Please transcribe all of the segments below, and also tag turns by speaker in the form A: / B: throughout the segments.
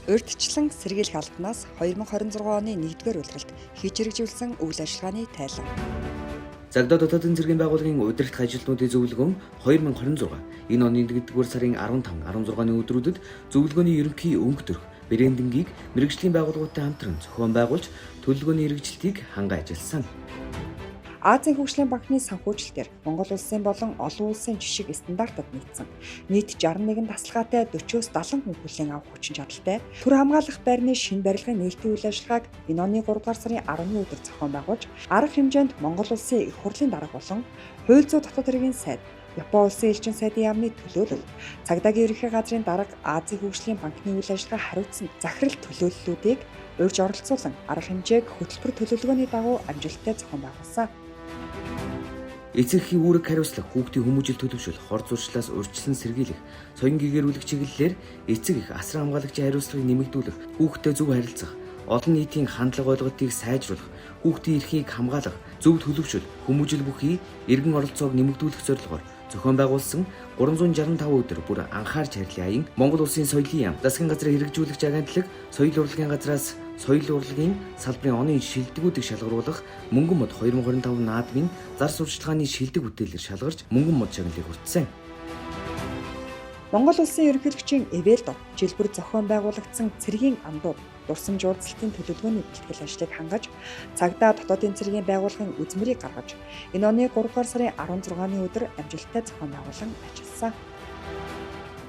A: Урьдчилан сэргийлэх албанаас 2026 оны 1-р улиралд хийж хэрэгжүүлсэн үйл ажиллагааны тайлан.
B: Цагдаа дотоодын цэргийн байгууллагын удирдах ажилтнуудын зөвлөгөөн 2026 энэ оны 1-р сарын 15, 16-ны өдрүүдэд зөвлөгөөний ерөнхий өнгө төрх брендингийг мэргэжлийн байгууллагуудтай хамтран зохион байгуулж төлөвлөгөөний хэрэгжилтийг ханган ажилласан.
A: Азийн хөгжлийн банкны санхүүжилтээр Монгол улсын болон олон улсын жишг стандартад нийцсэн. Нийт 61 тасалгаатай 40-оос 70 хүн хүлээн авах хүчин чадалтай төр хамгаалах байрны шинэ барилгын нээлтийн үйл ажиллагааг энэ оны 3 дугаар сарын 10-ны өдөр зохион байгуулж, арга хэмжээнд Монгол улсын их хурлын дарга болон хууль зүйн дотоод хэргийн сайд, Япон улсын элчин сайдын яамны төлөөлөл, цагдаагийн ерөнхий газрын дарга Азийн хөгжлийн банкны үйл ажиллагаа хариуцсан захирал төлөөллүүдийг урьж оролцуулан арга хэмжээг хөтөлбөр төлөвлөгөөний дагуу амжилттай зохион байгуулсан.
B: Эцэг эхийн үүрэг хариуцлага, хүүхдийн хүмүүжил төлөвшөл, хор зуршлаас урьдчилан сэргийлэх, соён гэгээрүүлэх чиглэлээр эцэг эх асран хамгаалагчийн хариуцлагыг нэмэгдүүлэх, хүүхдтэй зөв харилцах, олон нийтийн хандлага ойлголтыг сайжруулах, хүүхдийн эрхийг хамгаалах, зөв төлөвшөл, хүмүүжил бүхий эргэн оролцоог нэмэгдүүлэх зорилгоор зохион байгуулсан 365 өдөр бүр анхаарч харилцан аян Монгол Улсын соёлын яам, засгийн газрын хэрэгжүүлэгч агентлаг, соёл урлагийн газраас соёл урлагийн салбарын оны шилдэгүүдийг шалгаруулах Мөнгөн мод 2025 наадмын зар сурталчилгааны шилдэг бүтээлээр шалгарч Мөнгөн мод шагналыг хүртсэн.
A: Монгол Улсын ерөнхийлөгчийн Эвэл дор жил бүр зохион байгуулагдсан цэргийн андууд дурсамж уулзалтын төлөвлөгөөний бэлтгэл ажлыг хангаж, цагдаа дотоодын цэргийн байгууллагын үзмэрийг гаргаж, энэ оны 3 дугаар сарын 16-ны өдөр амжилттай зохион байгуулан ажилласан.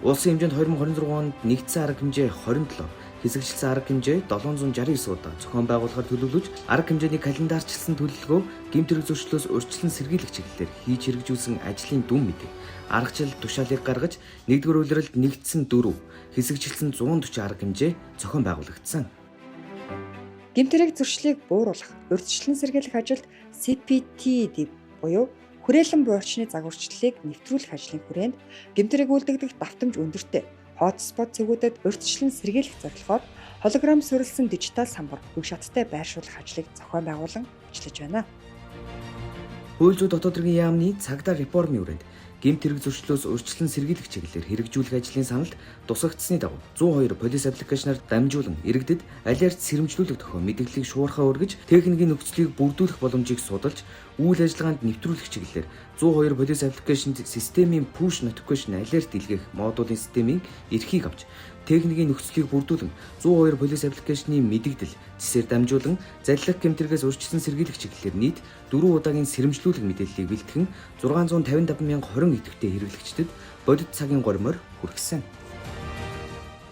B: Улсын хэмжээнд 2026 онд нэгдсэн арга хэмжээ 27, хэсэгчлсэн арга хэмжээ 769 удаа зохион байгуулахаар төлөвлөж, арга хэмжээний календарчилсан төлөвлөгөө гэмт хэрэг зөрчлөөс урьдчилан сэргийлэх чиглэлээр хийж хэрэгжүүлсэн ажлын дүн мэдээ, аргачлал тушаалыг гаргаж, 1-р улиралд нэгдсэн 4, хэсэгчилсэн 140 арга хэмжээ зохион байгуулагдсан.
A: Гэмт хэрэг зөрчлийг бууруулах, урьдчилан сэргийлэх ажилд CPTD буюу хүрээлэн буй орчны загварчлалыг нэвтрүүлэх ажлын хүрээнд гэмт хэрэг үлдэгдэх давтамж өндөртэй хотспот цэгүүдэд урьдчилан сэргийлэх зорилгоор холограм суурилсан дижитал самбар бүх шаттай байршуулах ажлыг зохион байгуулан ажиллаж байна.
B: Хууль зүйн дотоод хэргийн яамны цагдаа реформын хүрээнд гэмт хэрэг зөрчлөөс урьдчилан сэргийлэх чиглэлээр хэрэгжүүлэх ажлын саналд тусгагдсаны дагуу 102 police application аар дамжуулан иргэдэд alert сэрэмжлүүлэх тохион мэдээллийг шуурхаа өргөж, техникийн нөхцөлийг бүрдүүлэх боломжийг судалж, үйл ажиллагаанд нэвтрүүлэх чиглэлээр 102 police application системийн push notification alert илгээх модулийн системийн эрхийг авч, техникийн нөхцөлийг бүрдүүлэн 102 police application ы мэдэгдэл цэсээр дамжуулан залилах гэмт хэрэгээс урьдчилан сэргийлэх чиглэлээр нийт 4 удаагийн сэрэмжлүүлэх мэдээллийг бэлтгэн 655,020 идэвхтэй хэрэглэгчдэд бодит цагийн горимоор хүргэсэн.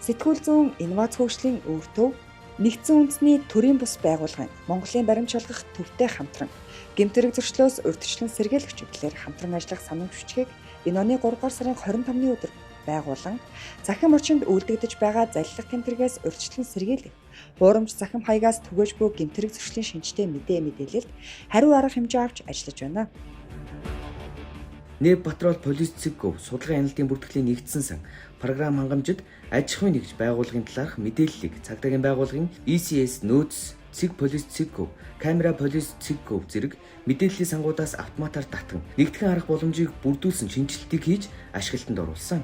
A: Сэтгүүл зүйн инновац хөгжлийн өвөр төв нэгдсэн үндэсний төрийн бус байгууллагын Монголын баримт шалгах төвтэй хамтран гэмт хэрэг зөрчлөөс урьдчилан сэргийлэх чиглэлээр хамтран ажиллах санамж бичгийг энэ оны 3 дугаар сарын 25-ны өдөр байгуулан цахим орчинд үлдэгдэж байгаа залилах гэмт хэрэгээс урьдчилан сэргийлэх, хуурамч цахим хаягаас түгээж буй гэмт хэрэг зөрчлийн шинжтэй мэдээ мэдээлэлд хариу арга хэмжээ авч ажиллаж байна.
B: Нэб Patrol Police цэг gov судалгаа хяналтын бүртгэлийн нэгдсэн сан програм хангамжид аж ахуйн нэгж байгууллагын талаарх мэдээллийг цагдаагийн байгууллагын ECS нөөц цэг police цэг gov, камера police цэг gov зэрэг мэдээллийн сангуудаас автоматар татан нэгтгэн харах боломжийг бүрдүүлсэн шинэчлэлтийг хийж ашиглалтанд оруулсан.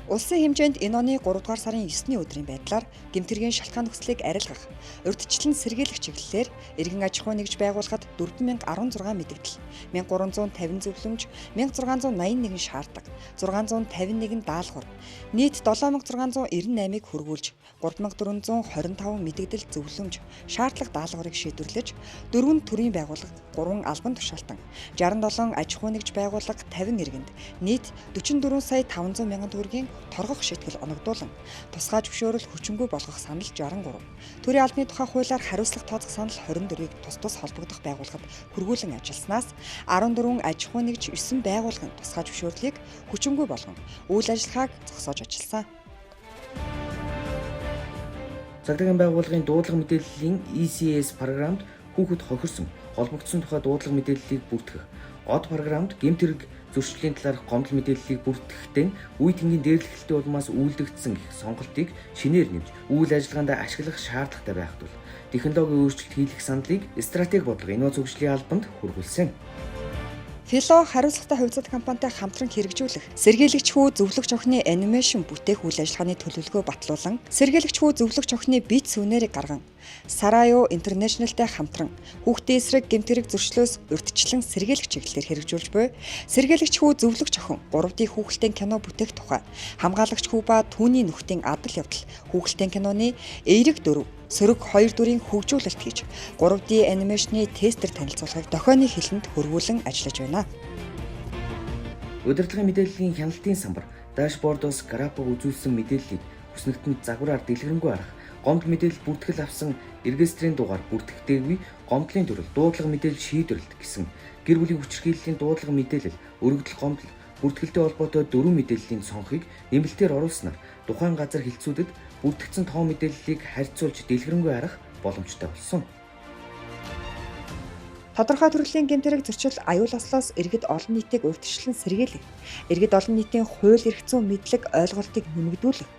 A: Улсын хэмжээнд энэ оны 3 дугаар сарын 9-ний өдрийн байдлаар гэмт хэргийн шалтгаан нөхцөлийг арилгах, урьдчилан сэргийлэх чиглэлээр иргэн аж ахуй нэгж байгуулахад 4016 мэдэгдэл, 1350 зөвлөмж, 1681 шаардлага, 651 даалгавар, нийт 7698-ыг хүргүүлж, 3425 мэдэгдэл зөвлөмж, шаардлага даалгаврыг шийдвэрлэж, 4 төрийн байгууллага, 3 албан тушаалтан, 67 аж ахуй нэгж байгууллага 50 иргэнд нийт 44 сая 500 мянган төгрөгийн торгох шийтгэл оногдуулан тусгай зөвшөөрөл хүчингүй болгох санал 63. Төрийн албаны тухай хуулиар хариуцлага тооцох санал 24-ийг тус тус холбогдох байгууллагад хүргүүлэн ажилласнаас 14 аж ахуй нэгж 9 байгууллагын тусгай зөвшөөрлийг хүчингүй болгон үйл ажиллагааг зогсоож ажилласан.
B: Цагдаагийн байгууллагын дуудлага мэдээллийн ECS програмд хүүхэд хохирсон, холбогдсон тухай дуудлага мэдээллийг бүртгэх, од програмд гэмт хэрэг зөрчлийн талаарх гомдол мэдээллийг бүртгэхдээ үе тэнгийн дээрлэхэлтийн улмаас үйлдэгдсэн гэх сонголтыг шинээр нэмж үйл ажиллагаанд ашиглах шаардлагатай байх тул технологийн өөрчлөлт хийх саналыг стратеги бодлого инновац хөгжлийн албанд хүргүүлсэн.
A: Фило хариуцлагатай хувьцаат компанитай хамтран хэрэгжүүлэх сэргийлэгч хүү зөвлөгч охины анимашн бүтээх үйл ажиллагааны төлөвлөгөө батлуулан сэргийлэгч хүү зөвлөгч охины бит сүүнэрийг гарган Сарайо Интернэшнлтэй хамтран хүүхдийн эсрэг гэмт хэрэг зөрчлөөс урьдчилан сэргийлэх чиглэлээр хэрэгжүүлж буй сэргийлэгч хүү зөвлөгч охин 3D хүүхэлдэйн кино бүтээх тухай хамгаалагч хүү ба түүний нөхдийн адал явдал хүүхэлдэйн киноны эерэг дөрөв сөрөг 2 дүрийн хөгжүүлэлт хийж 3D анимашны тестер танилцуулгыг дохионы хилэнд хөрвүүлэн ажиллаж байна.
B: Удирдлагын мэдээллийн хяналтын самбар дашбордоос график үзүүлсэн мэдээллийг хүснэгтэнд загвараар дэлгэрэнгүй харах, гомдол мэдээлэл бүртгэл авсан регистрийн дугаар бүртгэгдээгүй гомдлын төрөл, дуудлага мэдээлэл шийдвэрлэлт гэсэн гэр бүлийн хүчирхийллийн дуудлага мэдээлэл, өргөдөл гомдол бүртгэлтэй холбоотой дөрвөн мэдээллийн цонхыг нэмэлтээр оруулснаар тухайн газар хэлтсүүдэд бүртгэгдсэн тоо мэдээллийг харьцуулж дэлгэрэнгүй харах боломжтой болсон.
A: Тодорхой төрлийн гэмт хэрэг зөрчил аюул ослоос иргэд олон нийтийг урьдчилан сэргийлэх, иргэд олон нийтийн хууль эрх зүйн мэдлэг ойлголтыг нэмэгдүүлэх,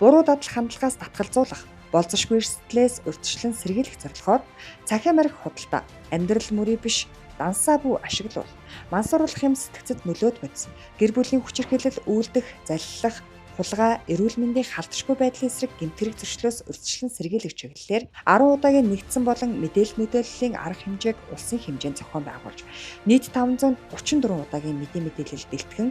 A: буруу дадал хандлагаас татгалзуулах, болзошгүй эрсдлээс урьдчилан сэргийлэх зорилгоор цахим арх худалдаа, амьдрал мөрий биш дансаа бүү ашиглуул, мансууруулах юм сэтгцэд нөлөөт мэдс, гэр бүлийн хүчирхийлэл үйлдэх, залилах, хулгай, эрүүл мэндийн халтаршгүй байдлын эсрэг гэмт хэрэг зөрчлөөс урьдчилан сэргийлэх чиглэлээр 10 удаагийн нэгдсэн болон мэдээлэл нөлөөллийн арга хэмжээг улсын хэмжээнд зохион байгуулж нийт 534 удаагийн мэдээ мэдээлэл бэлтгэн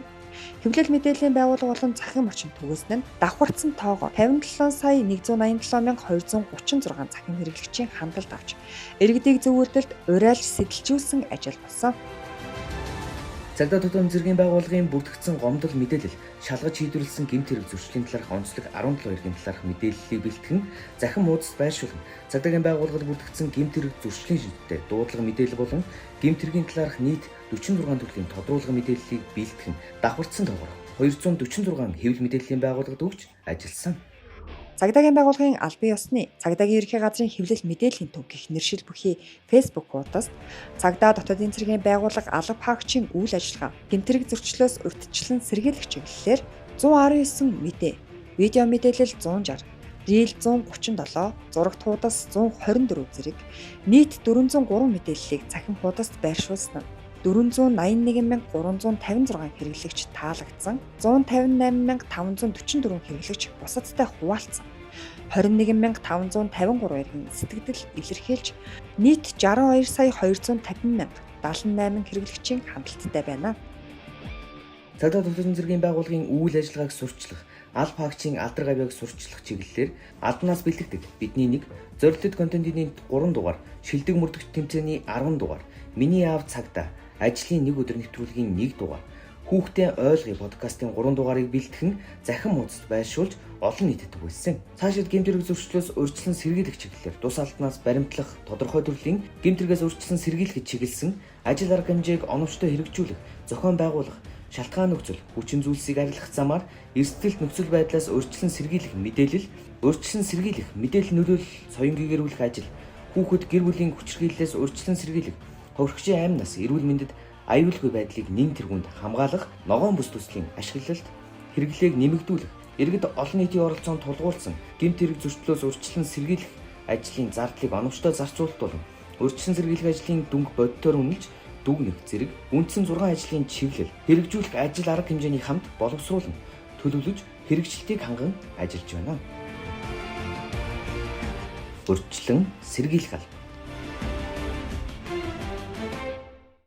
A: хэвлэл мэдээллийн байгууллага болон цахим орчин түгээсэн нь давхарцсан тоогоор 57 сая 187 236 цахим хэрэглэгчийн хандалт авч иргэдийг зөв үйлдэлд уриалж сэтэлжүүлсэн ажил болсон.
B: Цагдаа дотоодын зэргийн байгууллагын бүртгэгдсэн гомдол мэдээлэл шалгаж шийдвэрлэсэн гэмт хэрэг зөрчлийн талаарх онцлог 17 хэргийн талаарх мэдээллийг бэлтгэн захин хуудасд байршуулна. Цагдаагийн байгууллагад бүртгэгдсэн гэмт хэрэг зөрчлийн шинжтэй дуудлага мэдээлэл болон гэмт хэргийн талаарх нийт 46 төрлийн тодруулгын мэдээллийг бэлтгэн давхарцсан тоогоор 246 хэвлэл мэдээллийн байгууллагад өгч ажилласан.
A: Цагдаагийн байгууллагын албан ёсны цагдаагийн ерөнхий газрын хэвлэл мэдээллийн төв гэх нэршил бүхий Facebook хуудаст цагдаа дотоодын цэргийн байгууллага алба хаагчийн үйл ажиллагаа гэмт хэрэг зөрчлөөс урьдчилан сэргийлэх чиглэлээр 119 мэдээ, видео мэдээлэл 160, Reel 137, зурагт хуудас 124 зэрэг нийт 403 мэдээллийг цахим хуудаст байршуулсан нь 481 356 хэрэглэгч таалагдсан, 158 544 хэрэглэгч бусадтай хуваалцсан. 21 553 иргэн сэтгэгдэл илэрхийлж нийт 62 сая 250 мянга 78 хэрэглэгчийн хандалттай байна.
B: Цагдаа дотоодын цэргийн байгууллагын үйл ажиллагааг сурталчлах, алба хаагчийн алдар гавьяаг сурталчлах чиглэлээр албанаас бэлтгэдэг бидний нэг зорилттой контентын 3 дугаар, шилдэг мөрдөгч тэмцээний 10 дугаар, миний аав цагдаа, ажлын нэг өдөр нэвтрүүлгийн 1 дугаар, хүүхдээ ойлгоё подкастын 3 дугаарыг бэлтгэн захин хуудасд байршуулж олон нийтэд түгээсэн. Цаашид гэмт хэрэг зөрчлөөс урьдчилан сэргийлэх чиглэлээр тус албанаас баримтлах тодорхой төрлийн гэмт хэрэгээс урьдчилан сэргийлэхэд чиглэсэн ажил арга хэмжээг оновчтой хэрэгжүүлэх, зохион байгуулах, шалтгаан нөхцөл, хүчин зүйлсийг арилгах замаар эрсдэлт нөхцөл байдлаас урьдчилан сэргийлэх мэдээлэл, урьдчилан сэргийлэх мэдээлэл нөлөөлөл, соён гэгэрүүлэх ажил, хүүхэд гэр бүлийн хүчирхийллээс урьдчилан сэргийлэх, хохирогчийн аймнаас эрүүл мэндэд аюулгүй байдлыг нэн тэргүүнд хамгаалах, ногоон бүс төслийн ашиглалт, хэрэглээг нэмэгдүүлэх, иргэд олон нийтийн оролцоонд тулгуурласан гэмт хэрэг зөрчлөөс урьдчилан сэргийлэх ажлын зардлыг оновчтой зарцуулалт болон урьдчилан сэргийлэх ажлын дүнг бодитоор үнэлж дүгнэх зэрэг үндсэн 6 ажлын чиглэл хэрэгжүүлэх ажил арга хэмжээний хамт боловсруулан төлөвлөж хэрэгжилтийг ханган ажиллаж байна. Урьдчилан сэргийлэх алба.